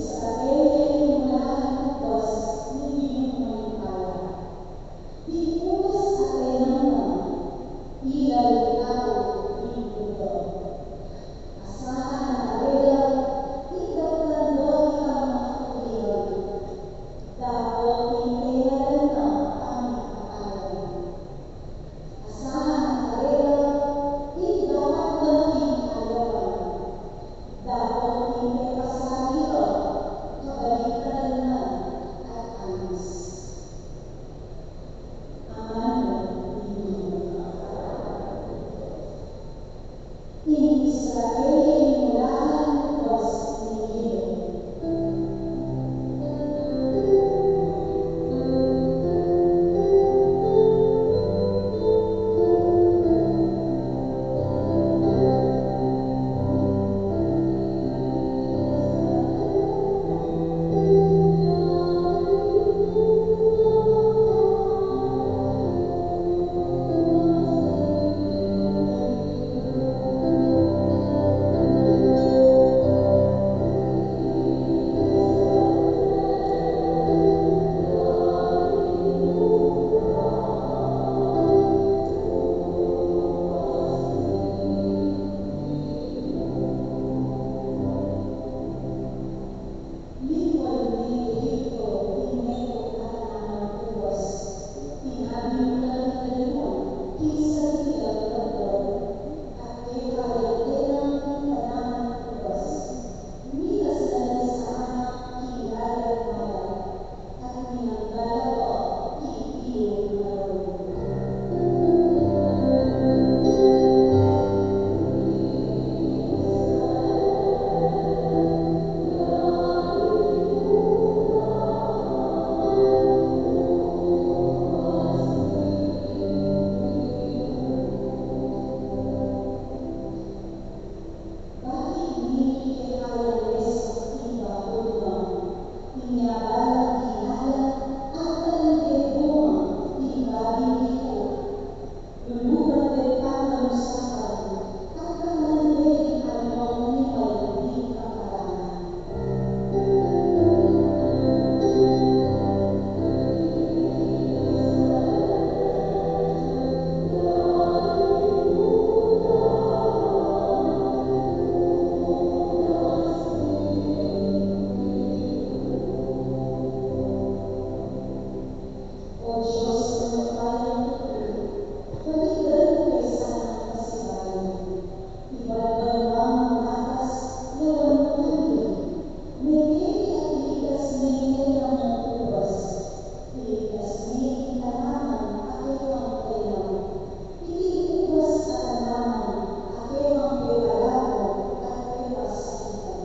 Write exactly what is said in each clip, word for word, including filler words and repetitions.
Israel, ing mulakan tubas ning Ginung Manipaya. Ding ubas a tenamnan, ila ing tau ning mundo. Asahan na karela, ing daptan do itang manga tuliran, dapot ing tengalan na a mipapalad. Asahan na karela, ing dapat da ring ayawan, dapot ing pepasali ra, kabaliktaran na at anis. Amanu ning Ginu. Ing Israel ing mulakan tubas ning Ginu. Linguan ning Ehipto ing metung a tanaman tubas, ing abinuklat ning dayuan king saging at labdab, at keka yang tenang ing tanaman tubas, mitas na rin sana king layap malat, at minanggal la king ilug na roon. Bakit nini kekayang lesak ing bakul na, inya balang ing alat at kanan de bunga ing kabing likut? Luluban de pang kamusapan at kakanan de ing aliwang animal ning kaparangan. O Dios, a mayupayang tutu, balikdan mu ke sanang pasibayu. Ibalbal mu ing matas lawan mu kami, meketi at iligtas ne ing tena mung ubas, iligtas ne ing tanaman a kekang tenam. Iti ubas a tanaman a kekang pepalagu at pepasakitan.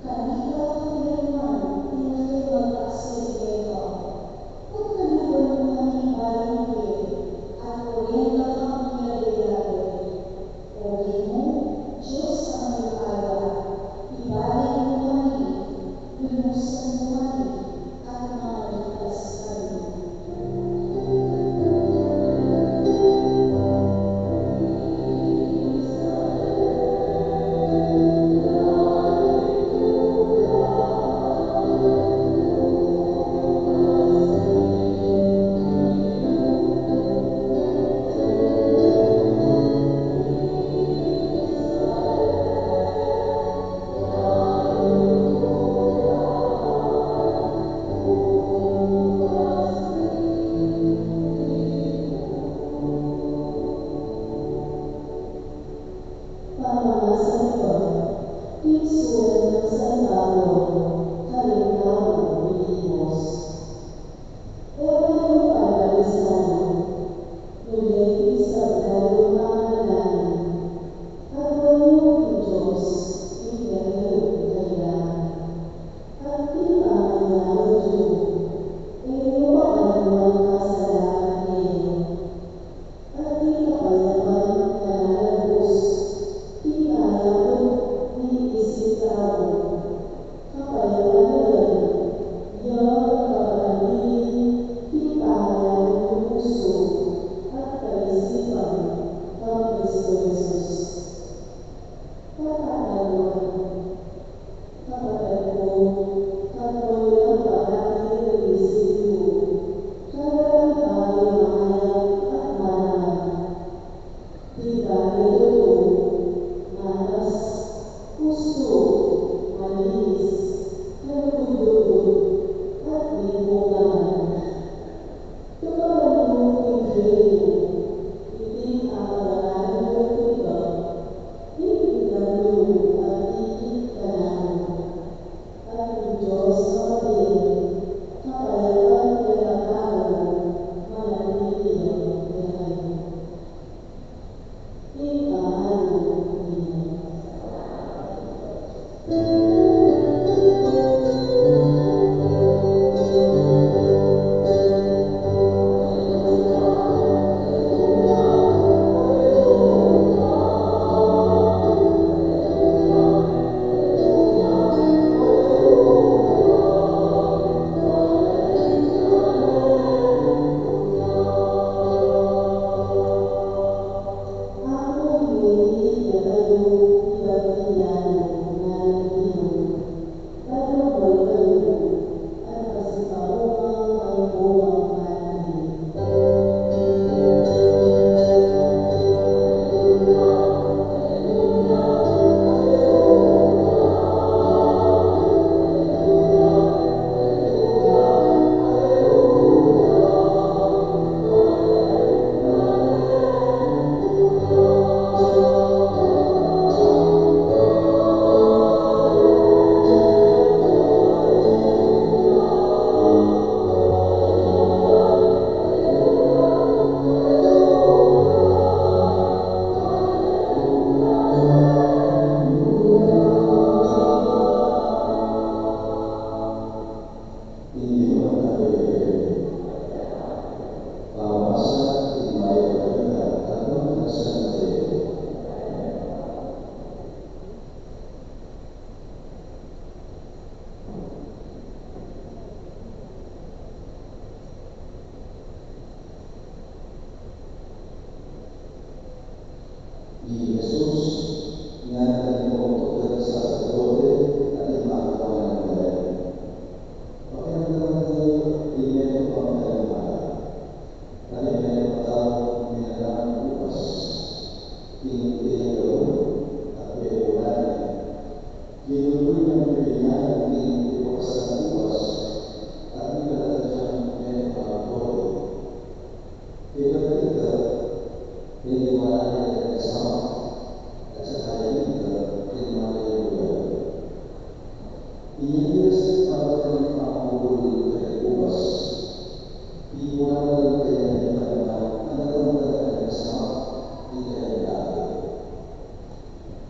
Kanita kapirman ing kekang pagsilbi keka. Pagkaluban mu kami balang bie, at orienta kang miyadeyade. O Ginu, Dios a mayupaya, ibalik mu kami, lunusan mu kami, at mamaligtas kami. Pamamasan king sulat nang San Pablo karing taga Filipos. E yu pa pabalisan, nune king sablang panalangin, aduan yu king Dios ing kekayu kailangan. At king pamanyawad yu, e yu pakaluban ing kasalanan kekayu. At ing kapayapaan a lalabus, ing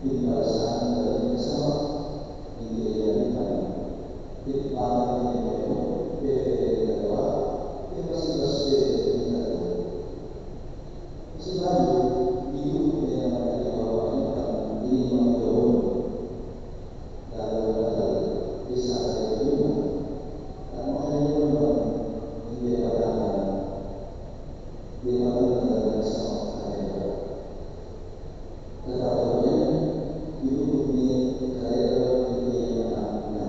Pinipalasang na rin sa mga hindi kaya rin. Pinipalasang na rin sa mga hindi kaya rin. Kasi bayu, hindi ko kaya na maligaw ang iba, hindi ko kaya. Lalo na talaga, isa sa iyo. At makalimutan mo, hindi pa tama. Hindi pa tama talaga sa mga karera. Katapos niya, ibutut niya karera, hindi niya makakita.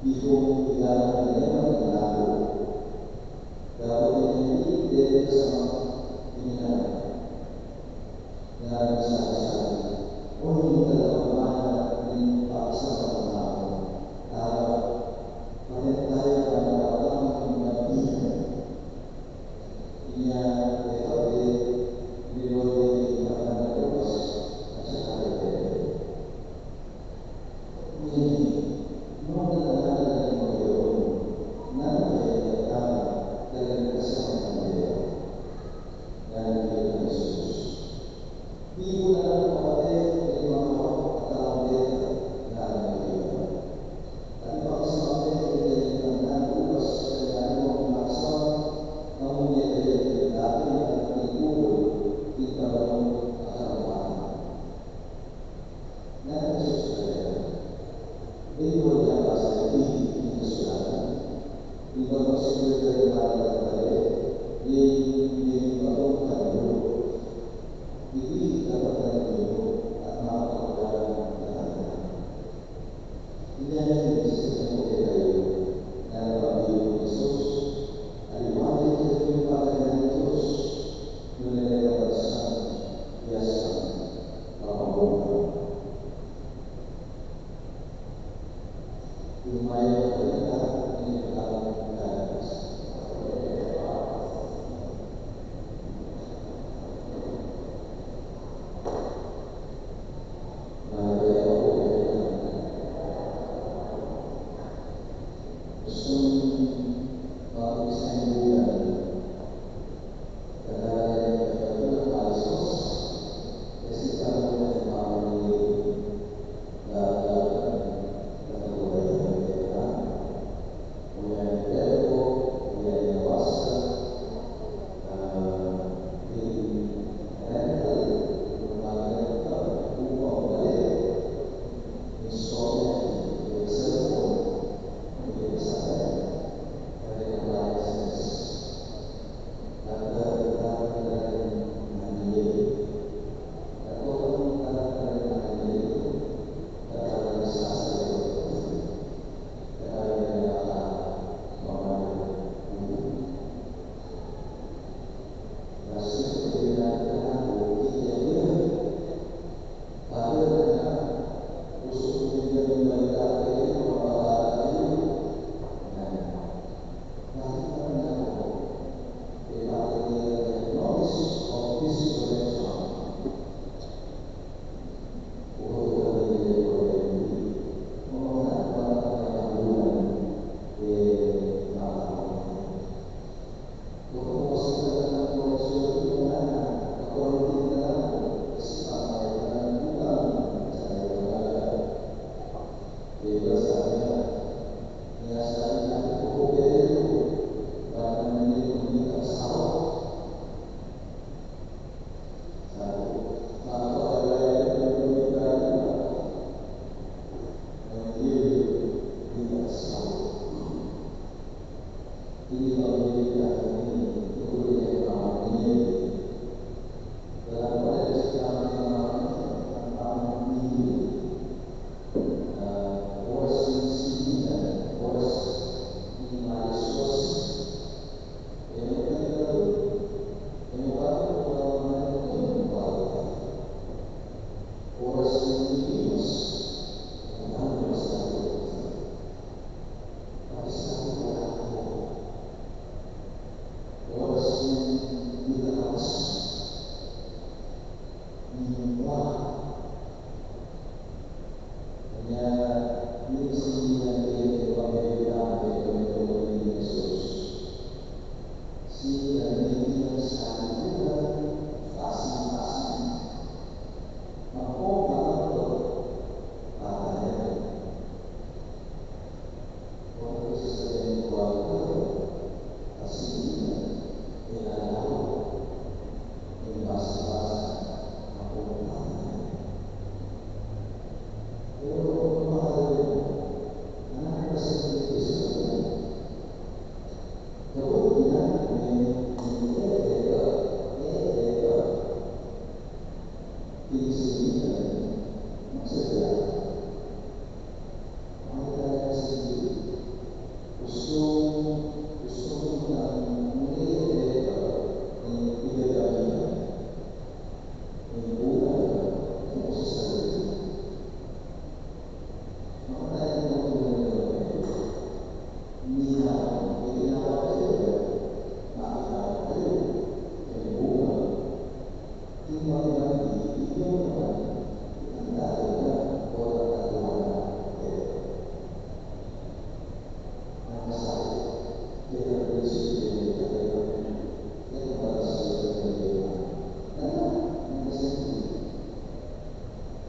Di ko kailangan niya maging lalo. Dapat niya hindi sa mga inilang. Yan ang sabi-sabi. O, hindi talaga kumain at hindi pa sa mga tao. Tao, patay tayo para wala kang pagpingan. Inya, ito, eh, nilote, hindi pa na lupas, at saka ito. Ngunit, nung nagkakita ng mga iyon, nang kaya nagkakita ng kasama ng Diyos. Nang kaya ng Jesus. Di ko na lang kapatid, ay mga hawak at taong deta, nang kaya. At ipakisama ko kayo ng nagbukas sa kanilang mga asawa, na umuwi kayo ng dati na nagtitipon, di pa lang ang karumahan. Nang Jesus Maria, di ko niya basa yung ibig ng kasulatan. Di ba kung siyempre kayo mga nagpapalaya, di, di ba kung kayo, di dapat na rin at mga kakulangan ng katangian. Inya na rin, sisimulan ko kayo na napagdibo ni Jesus. Aliwali kayo yung pagkain ng Diyos. Nung nagkakabagsan, yes, papabuhay. Yung may pagkakita, yung pagkakabagsan.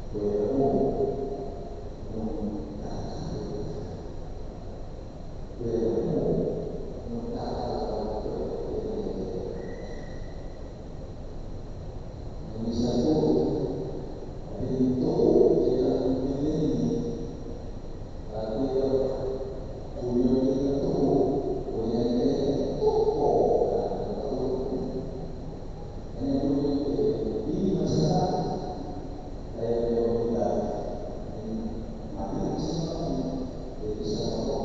Pwera mu nung kakapit ka. Pwera mu nung kakapit ka. Nung misan ku, atin ing too, kaya ang pinili, ah, kaya kunyang kita too, kunyang kita too, ah, too. Kaya kunyang kita, ini masalah. Kaya kunyang kita, ini mati sa mga, ini sa mga.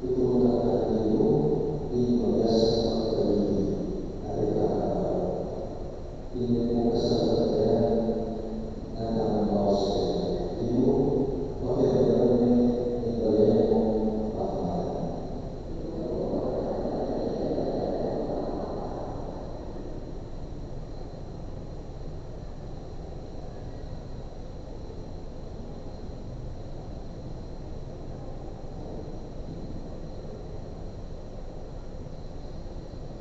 Itulak na ning Ginu ing mabias a pagkaibig at ikakabal. Ini pu kasalpantayanan a tamung baus keka. Ginu, pakiramdaman mi ing bale mung pamalan.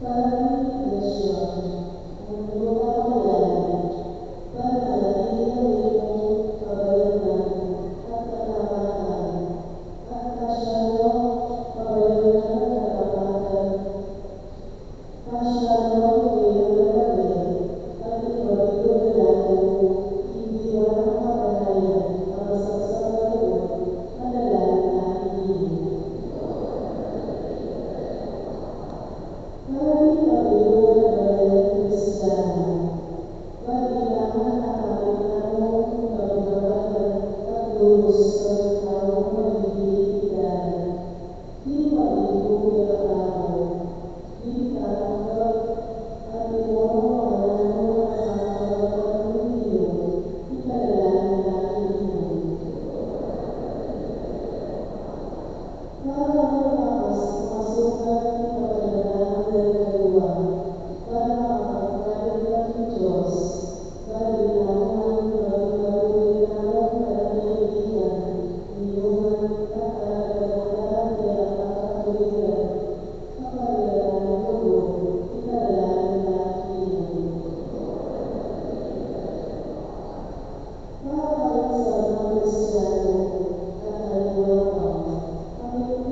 Para king Iglesia, mundu a makalapit, para makalapit ing kabayanian at kapapatan, at masyado kabayanian at kapapatan, masyado kabayanian at kapapatan, at ipabigo na lalo ing diwa nang kapanayan a masaksakal a lugud, manalangin na king Ginu. Para king pamilya a Kristiano, ban ing kapamilya nang kapamilya at lubus a tau magiging hidang, di pag-ipunan a tau, di tatanggap, at imono a nanu a kapagkapamilya, ipanalangin na king Ginu. Para king makasukat a pagkapanalangin king kayuan, para makapagkapit king Dios, para ing nanu man a maging mabuti a panalangin, inuman, at para king pagkakapit king kapamilya, kapamilya ning lugud, ipanalangin na king Ginu. Para king sablang Kristiano at kayuan pa, kami pu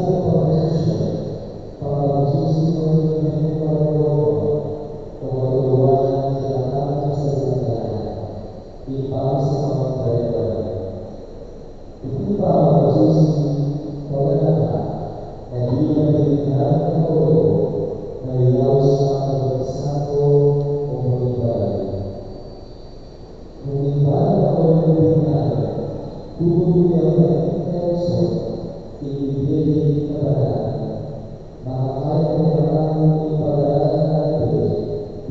Pagpasensya, pamabaptiso king lengua, o paturuan king kasalpantayanan, ing pamisamak da lengua. Iti pamabaptiso, paganaka, na ing pagkilala king Katoliko, na ing ausan na santo o maging banal. Nung ing banal a Katoliko, tututuyan na ing Katoliko, ing Biblia na banal. Makakaya king pagkilala king Katoliko,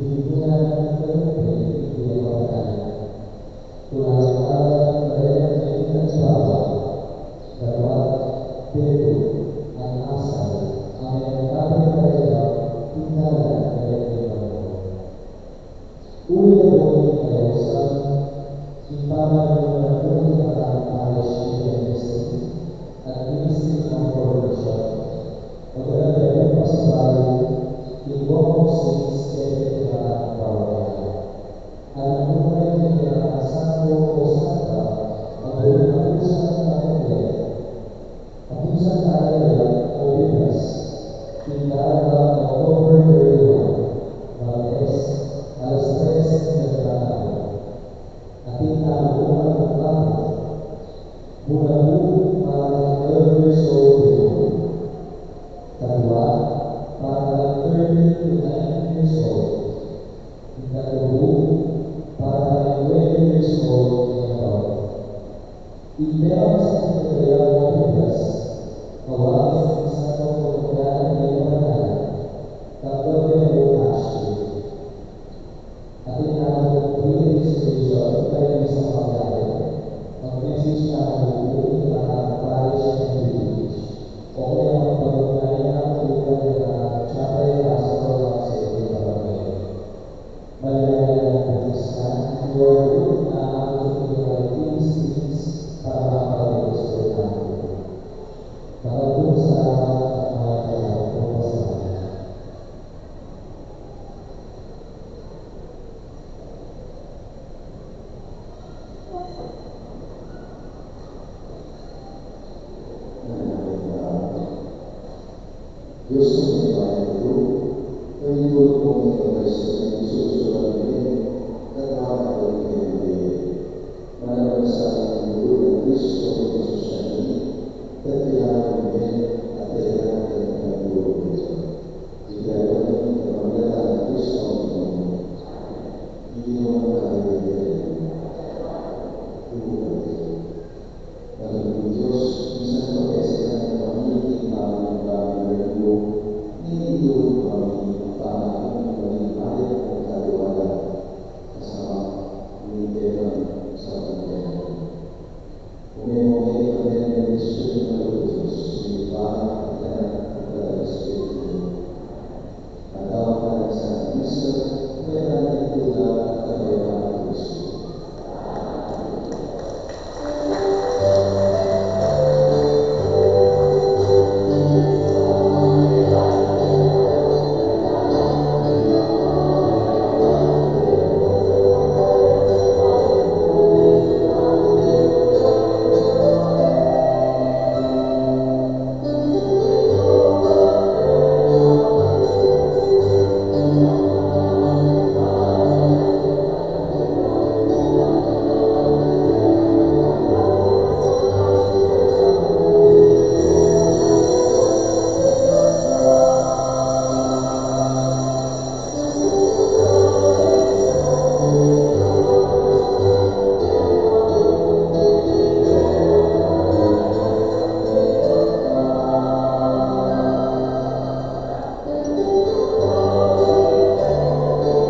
ing banal a Katoliko, ing Biblia na banal. Tulang-tulang na rin ang kaibigan sa bawat dalawa, pero ang asal, ang may nagkapit na rin ang tingala na rin ang mga. Uli na po rin kayo sa ipamahayag na po rin ang parish ministry at ministry ng congregation. Maganda po pasabay, yung walk of saints, kaya rin ang parokya. Ang mga kaibigan ng santo o santa, ang buhay na po sa kapatid. Ang isang kaya o oras, tingala ng October thirty-one, Martes, alas tres ng hapon. Atin tayo ang pagkakas. Mula po para kay Elder Sol Pedro. Kadua, para kay thirty to ninety years old. Ikatlo, para kay twenty years old and above. Ing tema sa kagayang oras, kawalan sa isang pagkakilala ng banal, tanggap niya po pastor. Atin tayo three days station, kayo sa pagkakilala, mag-message na po king parish and village. O kaya magpag-ugnayan na po kayo sa chapel, pastor, o sa inyong barangay. Maligaya na po sa Q R code na aabot sa inyong T V screens para makapag-register na po. Maraming salamat at maraming salamat po sa inyo. Dios, ang may pahintulot, pahintulot mo ang inyong Kristo, na iyong susulan kami, at hawakan mo kami. Manalangin sa amin ang dugo ng Kristo, ang inyong susulan, at